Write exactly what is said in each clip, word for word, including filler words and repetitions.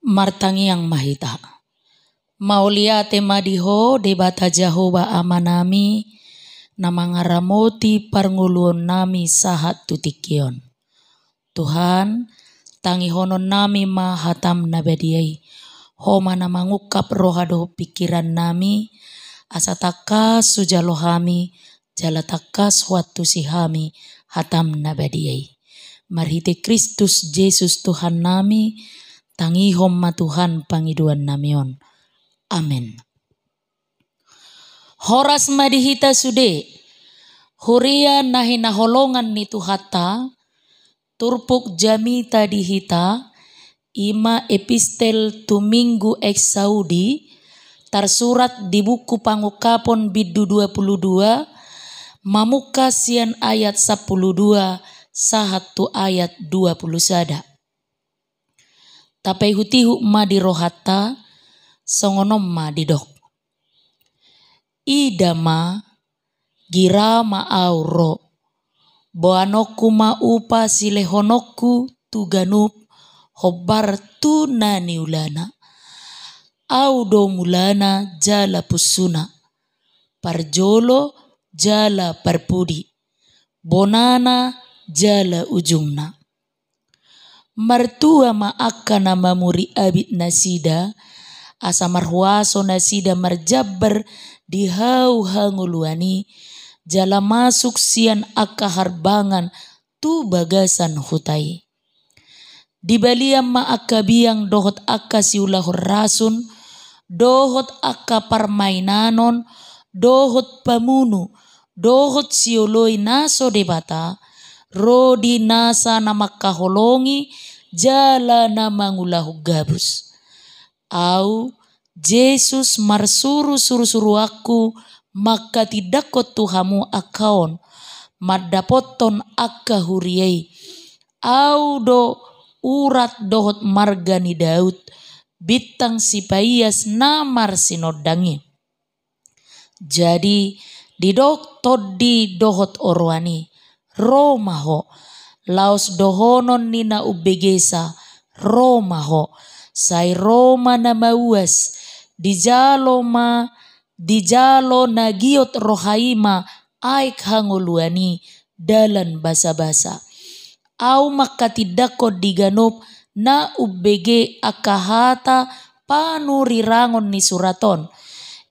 Martangiang ma hita. Mauliate ma di Ho Debata Jahowa Amanami, na mangaramoti parngoluonnami sahat tu tingki on. Tuhan, tangihononnami ma hataM na badia i. Ho ma na mangungkap roha dohot pingkirannami, asa tangkas hujalo hami, jala tangkas huantusi hami hataM na badia i. Marhite Kristus Jesus Tuhannami, tangihon ma Tuhan pangidoannami on. Amen. Horas ma di hita sude, huria na hinaholongan ni Tuhanta, turpuk jamita di hita, i ma epistel tu Minggu Exaudi, tarsurat di buku Pangungkapon bindu dua pulu dua, mamungka sian ayat sampulu dua sahat tu ayat dua pulu sada. Tapaihutihut ma di rohanta, songon on ma didok. Ida ma, gira ma Ahu ro. Boanonku ma upa silehononku tu ganup, hombar tu na niulana. Ahu do mulana jala punsuna, parjolo jala parpudi, bonana jala ujungna. Martua ma angka na mamuri abit nasida, asa marhuaso nasida marjambar di hau hangoluan i, jala masuk sian angka harbangan tu bagasan huta i. Dibalian ma angka biang dohot angka siulahon rasun, dohot angka parmainanon, dohot pamunu, dohot sioloi na so debata, ro di nasa na mangkaholongi jala na mangulahon gabus. Ahu, Jesus, marsuru surusuruanku mangkatindangkon tu hamu angka on, mandapothon angka huria i. Ahu do urat dohot marga ni Daud, bintang sipaias na marsinondang i. Jadi, didok tondi dohot oroan i, ro ma ho. Laos dohonon ni na umbegesa, ro ma ho. Sai ro ma na mauas, dijalo ma, dijalo na giot roha i ma aek hangoluan i, dalan basabasa. Ahu mangkatindangkon di ganup na umbege angka hata panurirangon ni surat on.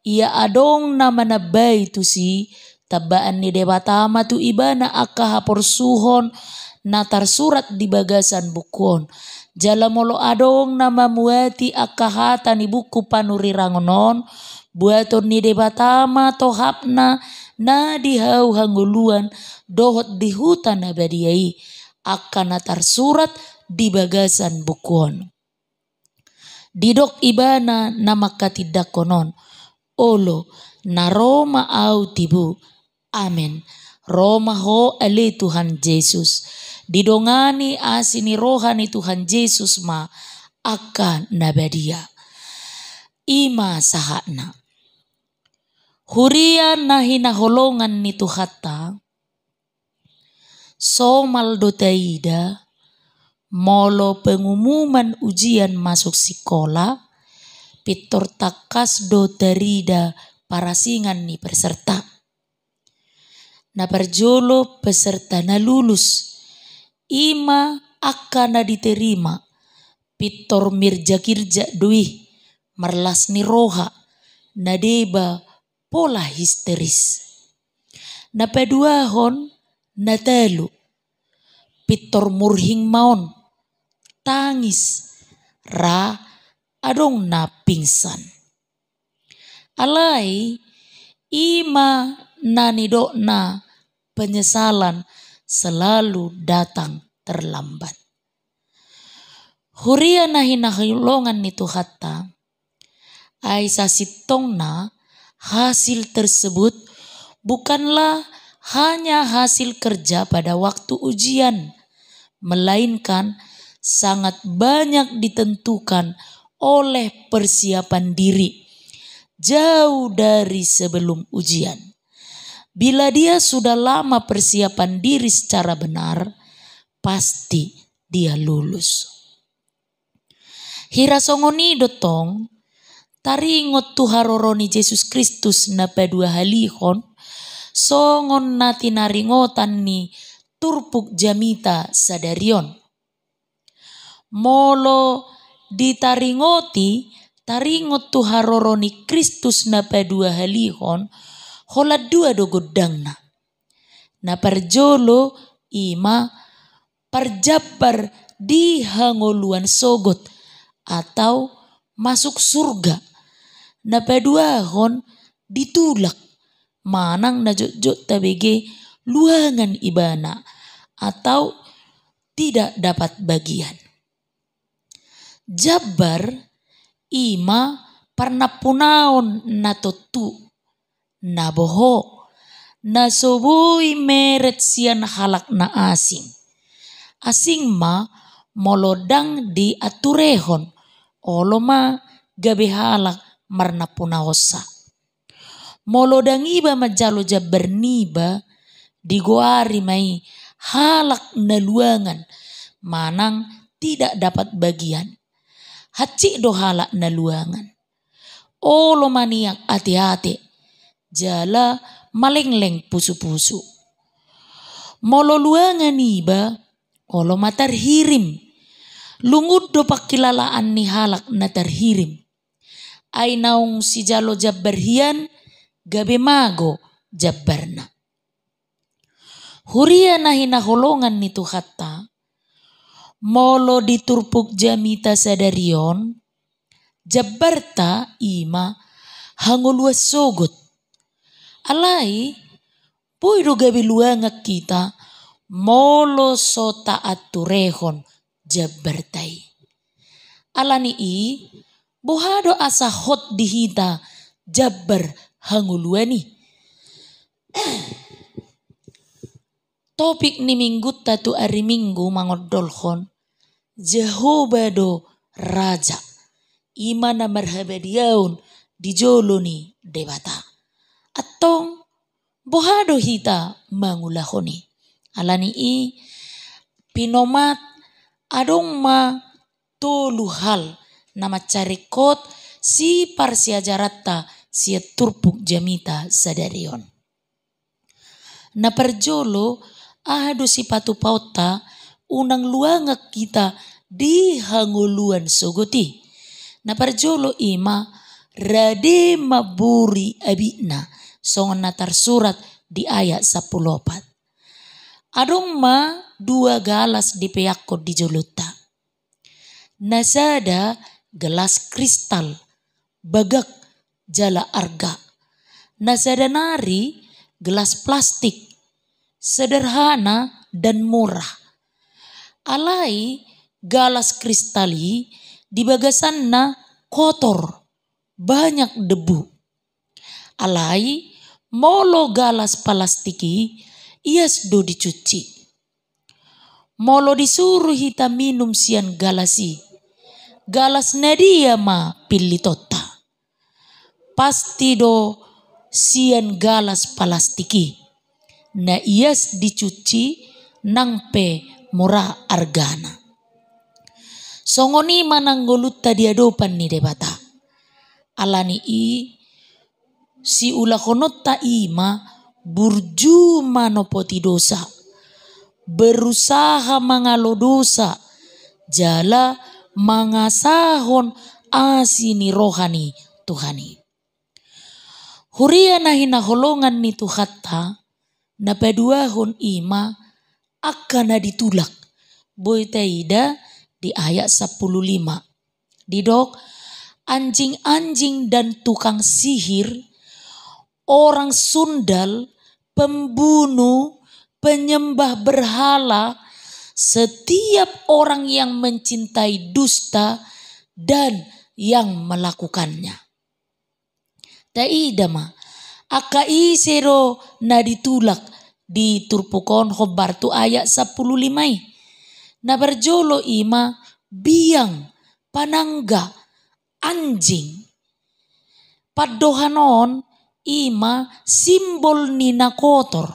Ia adong na manambai tusi, tambaan ni Debata ma tu ibana angka haporsuhon na tarsurat di bagasan buku on. Jala molo adong na mamuati angka hata ni buku panurirangon on, buaton ni Debata ma tohapna na di hau hangoluan dohot di huta na badia i, angka na tarsurat di bagasan buku on. Didok ibana na mangkatindangkon on, olo, na ro ma ahu tibu. Amen. Ro ma ho ale Tuhan Jesus. Didongani asi ni roha ni Tuhan Jesus ma angka na badia. I ma sahatna. Huria na hinaholongan ni Tuhanta, somal do taida, molo pengumuman ujian masuk sikola, pintor tangkas do tarida parasingan ni peserta. Na parjolo peserta na lulus, i ma angka na diterima, pintor mirjak-irjak do i, marlas ni roha, na deba pola histeris. Na paduahon, na talu, pintor murhing ma on, tangis, ra adong na pingsan. Alai, i ma na nidokna penyesalan selalu datang terlambat. Huria na hinaholongan ni Tuhanta, ai sasintongna hasil tersebut bukanlah hanya hasil kerja pada waktu ujian, melainkan sangat banyak ditentukan oleh persiapan diri jauh dari sebelum ujian. Bila dia sudah lama persiapan diri secara benar, pasti dia lulus. Hira songon i do tong, taringot tu haroro ni Jesus Kristus na paduahalihon, songon na tinaringotan ni turpuk jamita sadari on. Molo ditaringoti taringot tu haroro ni Kristus na paduahalihon, holan dua do gondangna. Na parjolo i ma parjambar di hangoluan sogot atau masuk surga. Na paduahon ditulak manang na jotjot tabege luangan ibana atau tidak dapat bagian. Jambar i ma parnampunaon na tontu, na boho, na so boi meret sian halak na asing. Asing ma molo ndang diaturehon, olo ma gabe halak marnampunaonsa. Molo ndang iba manjalo jambar niba, digoari ma i halak na luangan manang tidak dapat bagian. Hansit do halak na luangan. Olo maniak ateate, jala malengleng pusupusu. Molo luangan iba, olo ma tarhirim. Lungun do pangkilalaan ni halak na tarhirim. Ai naung sijalo jambar hian, gabe mago jambarna. Huria na hinaholongan ni Tuhanta, molo di turpuk jamita sadari on, jambarta i ma hangoluan sogot. Alai, boi do gabe luangan hita molo so taaturehon jambarta i. Alani i, boha do asa hot di hita jambar hangoluan i? Topik ni minggunta tu ari Minggu mangondolhon Jahowa do Raja, i ma na marhabadiaon di jolo ni Debata. Antong, boha do hita mangulahon i? Alani i, pinomat adong ma tolu hal na mansai ringkot siparsiajaranta sian turpuk jamita sadari on. Na parjolo, aha do sipatupaonta unang luangan hita di hangoluan sogot i? Na parjolo i ma rade mamburi abitna, songon na tarsurat di ayat sampulu opat. Adong ma dua galas dipeakkon di jolonta. Na sada gelas kristal, bagak jala arga. Na sada nari gelas plastik, sederhana dan murah. Alai galas kristal i di bagasanna kotor, banyak debu. Alai molo galas plastik i, ias do dicuci. Molo disuru hita minum sian galas i, galas na dia ma pillitonta? Pasti do sian galas plastik i, na ias dicuci nang pe mura argana. Songon i ma nang ngolunta di adopan ni Debata. Alani i, siulahononta i ma burju manopoti dosa, berusaha mangalo dosa, jala mangasahon asi ni roha ni Tuhan i. Huria na hinaholongan ni Tuhanta, na paduahon i ma angka na ditulak. Boi taida di ayat sampulu lima. Didok, anjing-anjing dan tukang sihir, orang sundal, pembunuh, penyembah berhala, setiap orang yang mencintai dusta dan yang melakukannya. Taida ma, angka ise do na ditulak di turpuk on hombar tu ayat sampulu lima i. Na parjolo i ma biang, panangga, anjing. Pandohan on i ma simbol ni na kotor,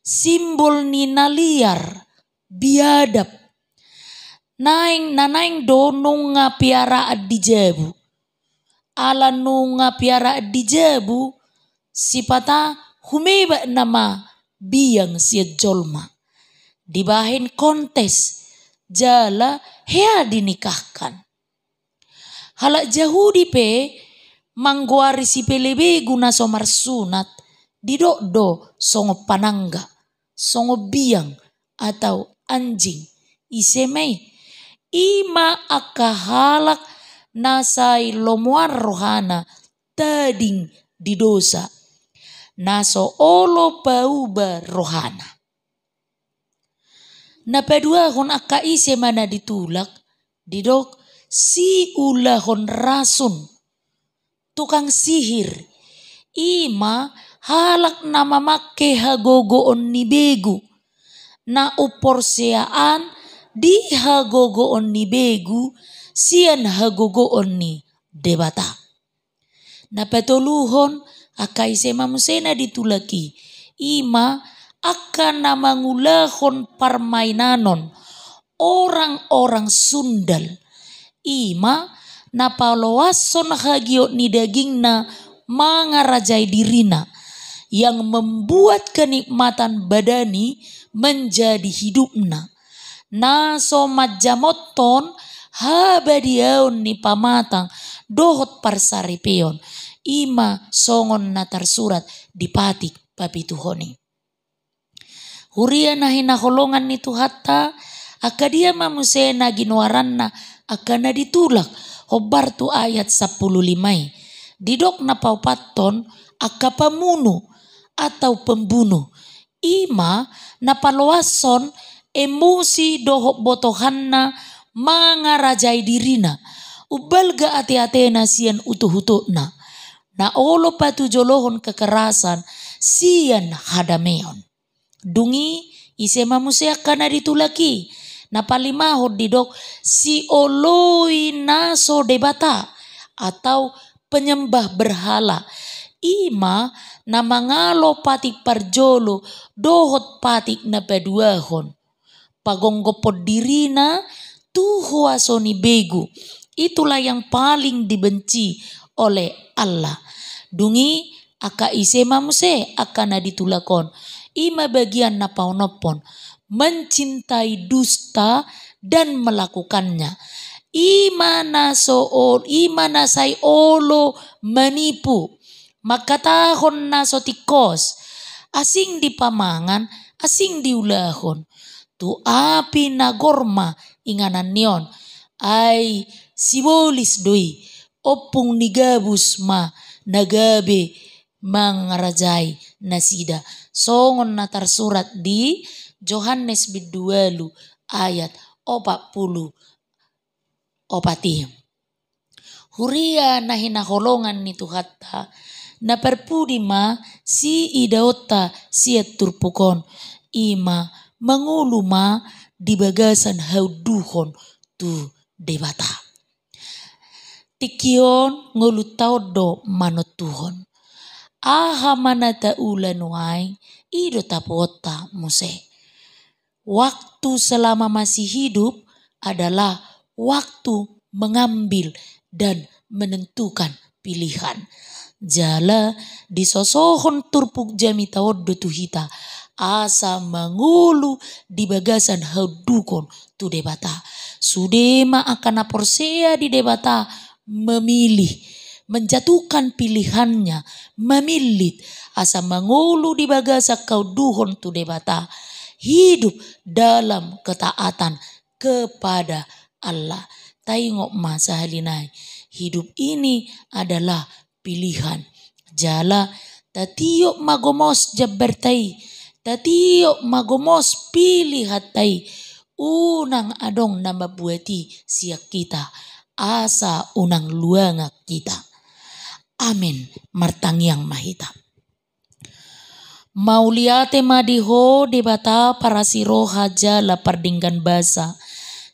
simbol ni na liar, biadab. naeng, na naeng do nunga piaraan di jabu. Ala nunga piaraan di jabu, sipata humebat nama biang sian jolma. Dibahen kontes, jala hea dinikahkan. Halak Jahudi pe manggoari sipelebegu na so marsunat, didok do songon panangga, songon biang atau anjing, ise ma i. I ma angka halak na sai lomoan rohana tading di dosa, na so olo pauba rohana. Na paduahon angka ise ma na ditulak, didok siulahon rasun, tukang sihir, i ma halak na mamangke hagogoon ni begu, na umporseaan di hagogoon ni begu sian hagogoon ni Debata. Na patoluhon, angka ise ma muse na ditulak i, i ma angka na mangulahon parmainanon, orang-orang sundal, i ma na paloashon hagiot ni dagingna mangarajai dirina, yang membuat kenikmatan badani menjadi hidupna, na so manjamothon habadiaon ni pamatang dohot parsaripeon, i ma songon na tarsurat di patik papituhon i. Huria na hinaholongan ni Tuhanta, angka dia ma muse na ginoaranna angka na ditulak, hombar tu ayat sampulu lima i. Didok na paopathon angka pamunu atau pembunuh, i ma na paloashon emosi dohot botohanna mangarajai dirina, umbalga ate-atena sian utok-utokna, na olo patujolohon kekerasan sian hadameon. Dung i, ise ma muse angka na ditulak i? Na palimahon didok sioloi na so Debata atau penyembah berhala, i ma na mangalo patik parjolo dohot patik na paduahon, pagomgophon dirina tu huaso ni begu. Itulah yang paling dibenci oleh Allah. Dung i, angka ise ma muse angka na ditulak on? I ma bagian na paonomhon, mencintai dusta dan melakukannya. I ma na so ol-, i ma na sai olo manipu, mangkatahon na so tingkos, asing dipamangan, asing diulahon. Tu api na gor ma inganan ni on, ai sibolis do i, ompung ni gabus ma na gabe mangarajai nasida. Songon na tarsurat di Johannes bindu ualu ayat opat pulu opat i. Huria na hinaholongan ni Tuhanta, na parpudi ma siidaonta sian turpuk on, i ma mangolu ma di bagasan haunduhon tu Debata. Tingki on ngolunta on do manontuhon. Aha ma na taula nuaeng, i do tapuonta muse. Waktu selama masih hidup adalah waktu mengambil dan menentukan pilihan. Jala disosohon turpuk jamita on do tu hita, asa mangolu di bagasan haunduhon tu Debata. Sude ma angka na porsea di Debata memilih, menjatuhkan pilihannya, memilih, asa mangolu di bagasan haunduhon tu Debata, hidup dalam ketaatan kepada Allah. Taingot ma sahali nai, hidup ini adalah pilihan. Jala tatiop ma gomos jambarta i, tatiop ma gomos pilihanta i, unang adong na mambuat i sian hita, asa unang luangan hita. Amin. Martangiang ma hita. Mauliate ma di Ho Debata parasi roha jala pardenggan basa,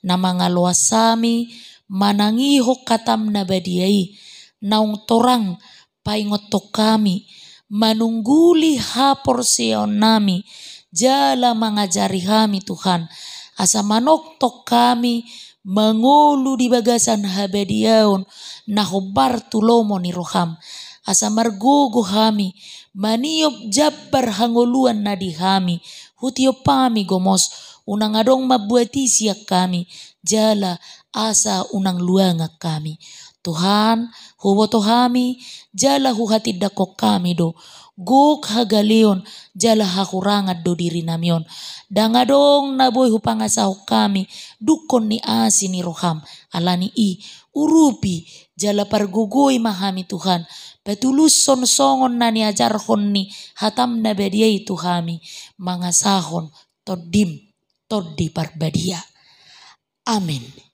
na mangaloas hami manangihon hatam na badia i, naung torang paingothon hami, manungguli haporseaonnami, jala mangajari hami Tuhan, asa manongtong hami mangolu di bagasan habadiaon na hombar tu lomo ni roham, asa margogo hami maniop jambar hangoluan na di hami, hutiop hami gomos, unang adong mambuati sian hami, jala asa unang luangan hami. Tuhan, huboto hami, jala huhatindangkon hami do gok hagaleon jala hahurangan do dirinami on. Ndang adong na boi hupangasahon hami dungkon ni asi ni roham. Alani i, urupi jala pargogoi ma hami Tuhan, patulushon songon na niajarhon ni hatam na badia i tu hami, mangasahon Tondim, Tondi Parbadia. Amen.